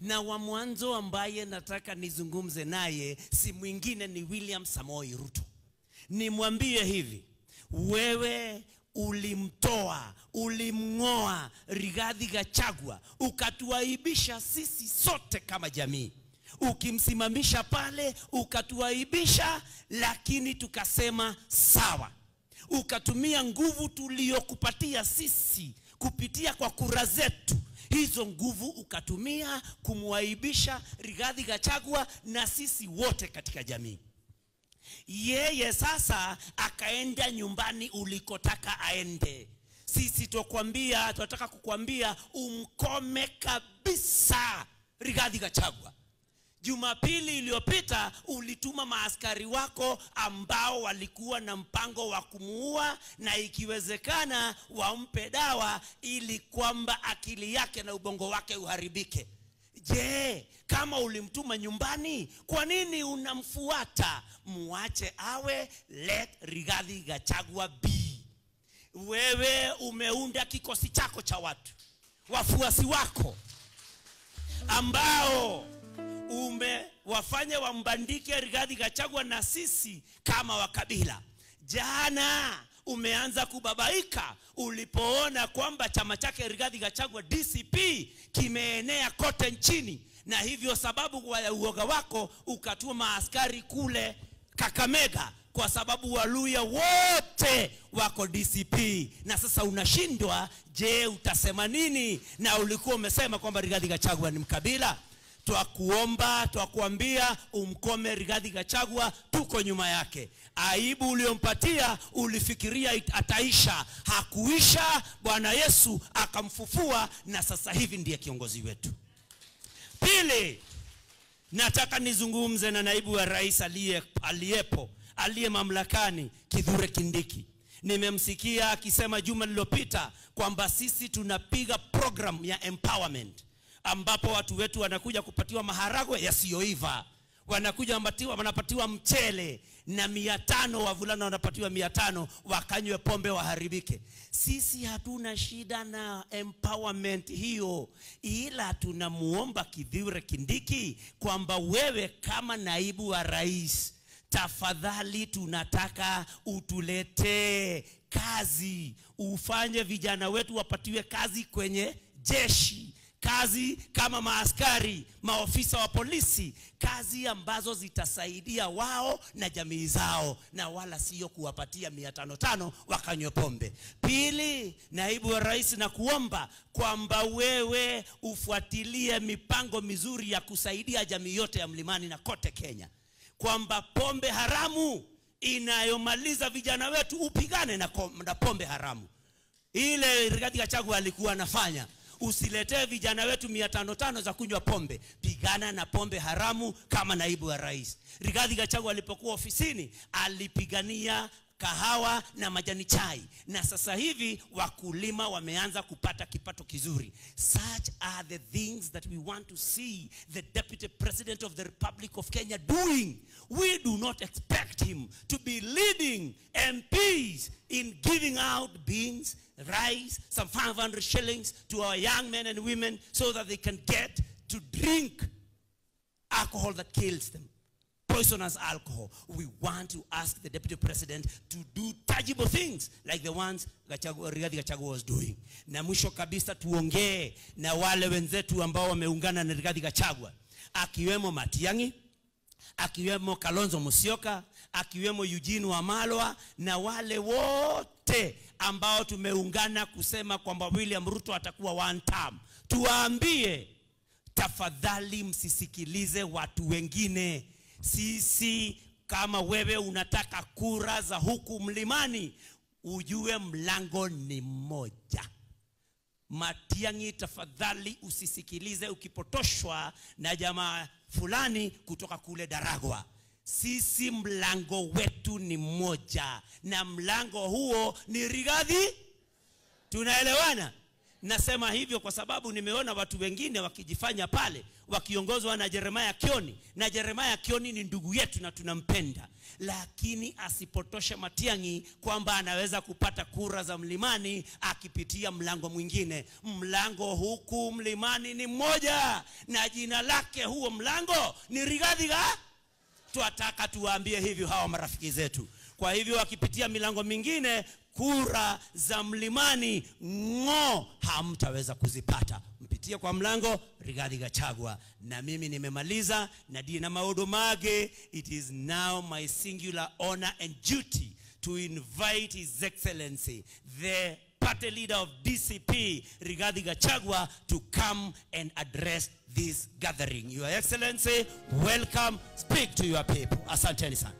Na wa mwanzo ambaye nataka nizungumze naye si mwingine ni William Samoei Ruto. Nimwambie hivi, wewe ulimtoa, ulimng'oa Rigathi Gachagua, ukatuaibisha sisi sote kama jamii. Ukimsimamisha pale ukatuaibisha, lakini tukasema sawa. Ukatumia nguvu tuliyokupatia sisi kupitia kwa kura zetu, hizo nguvu ukatumia kumwaibisha Rigathi Gachagua na sisi wote katika jamii. Yeye sasa akaenda nyumbani ulikotaka aende. Sisi tunataka kukwambia umkome kabisa Rigathi Gachagua. Jumapili iliyopita ulituma maaskari wako ambao walikuwa na mpango wa kumuua na ikiwezekana wampe dawa ili kwamba akili yake na ubongo wake uharibike. Je, kama ulimtuma nyumbani, kwa nini unamfuata? Muache awe, let Rigathi Gachagua be. Wewe umeunda kikosi chako cha watu, wafuasi wako ambao umewafanya wambandike Rigathi Gachagua na sisi kama wakabila. Jana umeanza kubabaika ulipoona kwamba chama chake Rigathi Gachagua DCP kimeenea kote nchini, na hivyo sababu kwa uoga wako ukatuma askari kule Kakamega kwa sababu Waluya wote wako DCP, na sasa unashindwa. Je, utasema nini? Na ulikuwa umesema kwamba Rigathi Gachagua ni mkabila. Twakuomba, twakuambia umkome Rigathi Gachagua, tuko nyuma yake. Aibu uliompatia ulifikiria ataisha, hakuisha. Bwana Yesu akamfufua na sasa hivi ndiye kiongozi wetu. Pili, nataka nizungumze na naibu wa rais aliyepo, aliye mamlakani, Kithure Kindiki. Nimemsikia akisema juma lililopita kwamba sisi tunapiga program ya empowerment, ambapo watu wetu wanakuja kupatiwa maharagwe yasiyoiva, wanakuja wanapatiwa mchele na 500, wavulana wanapatiwa 500 wakanywe pombe waharibike. Sisi hatuna shida na empowerment hiyo, ila tunamuomba Kithure Kindiki kwamba wewe kama naibu wa rais, tafadhali tunataka utuletee kazi, ufanye vijana wetu wapatiwe kazi kwenye jeshi, kazi kama maaskari, maofisa wa polisi, kazi ambazo zitasaidia wao na jamii zao, na wala sio kuwapatia 500 wakanywe pombe. Pili, naibu wa rais, na kuomba kwamba wewe ufuatilie mipango mizuri ya kusaidia jamii yote ya Mlimani na kote Kenya, kwamba pombe haramu inayomaliza vijana wetu upigane na pombe haramu. Ile Rigathi Gachagua alikuwa anafanya. Usiletee vijana wetu 500 za kunywa pombe. Pigana na pombe haramu kama naibu wa rais. Rigathi Gachagua alipokuwa ofisini alipigania kahawa na majani chai, na sasa hivi wakulima wameanza kupata kipato kizuri. Such are the things that we want to see the Deputy President of the Republic of Kenya doing. We do not expect him to be leading MPs in giving out beans, rice, some 500 shillings to our young men and women so that they can get to drink alcohol that kills them, poisonous alcohol. We want to ask the Deputy President to do tangible things like the ones Rigathi Gachagua was doing. Na mwisho kabisa tuongee na wale wenzetu ambao wameungana na Rigathi Gachagua, akiwemo Matiang'i, akiwemo Kalonzo Musyoka, akiwemo Eugene Wamalwa na wale wote ambao tumeungana kusema kwamba William Ruto atakuwa one term. Tuwaambie, tafadhali msisikilize watu wengine. Sisi kama wewe unataka kura za huku Mlimani, ujue mlango ni mmoja. Matiang'i, tafadhali usisikilize ukipotoshwa na jamaa fulani kutoka kule Daragwa. Sisi mlango wetu ni mmoja, na mlango huo ni Rigathi. Tunaelewana? Nasema hivyo kwa sababu nimeona watu wengine wakijifanya pale wakiongozwa na Jeremiah Kioni, na Jeremiah Kioni ni ndugu yetu na tunampenda, lakini asipotoshe Matiang'i kwamba anaweza kupata kura za mlimani akipitia mlango mwingine. Mlango huku mlimani ni mmoja, na jina lake huo mlango ni Rigathi. Twataka tuwaambie hivyo hawa marafiki zetu. Kwa hivyo wakipitia milango mingine, kura za mlimani ng'o hamtaweza kuzipata. Mpitie kwa mlango Rigathi Gachagua. Na mimi nimemaliza na dina maodo mage. It is now my singular honor and duty to invite His Excellency, the party leader of DCP, Rigathi Gachagua, to come and address this gathering. Your Excellency, welcome, speak to your people. Asanteni sana.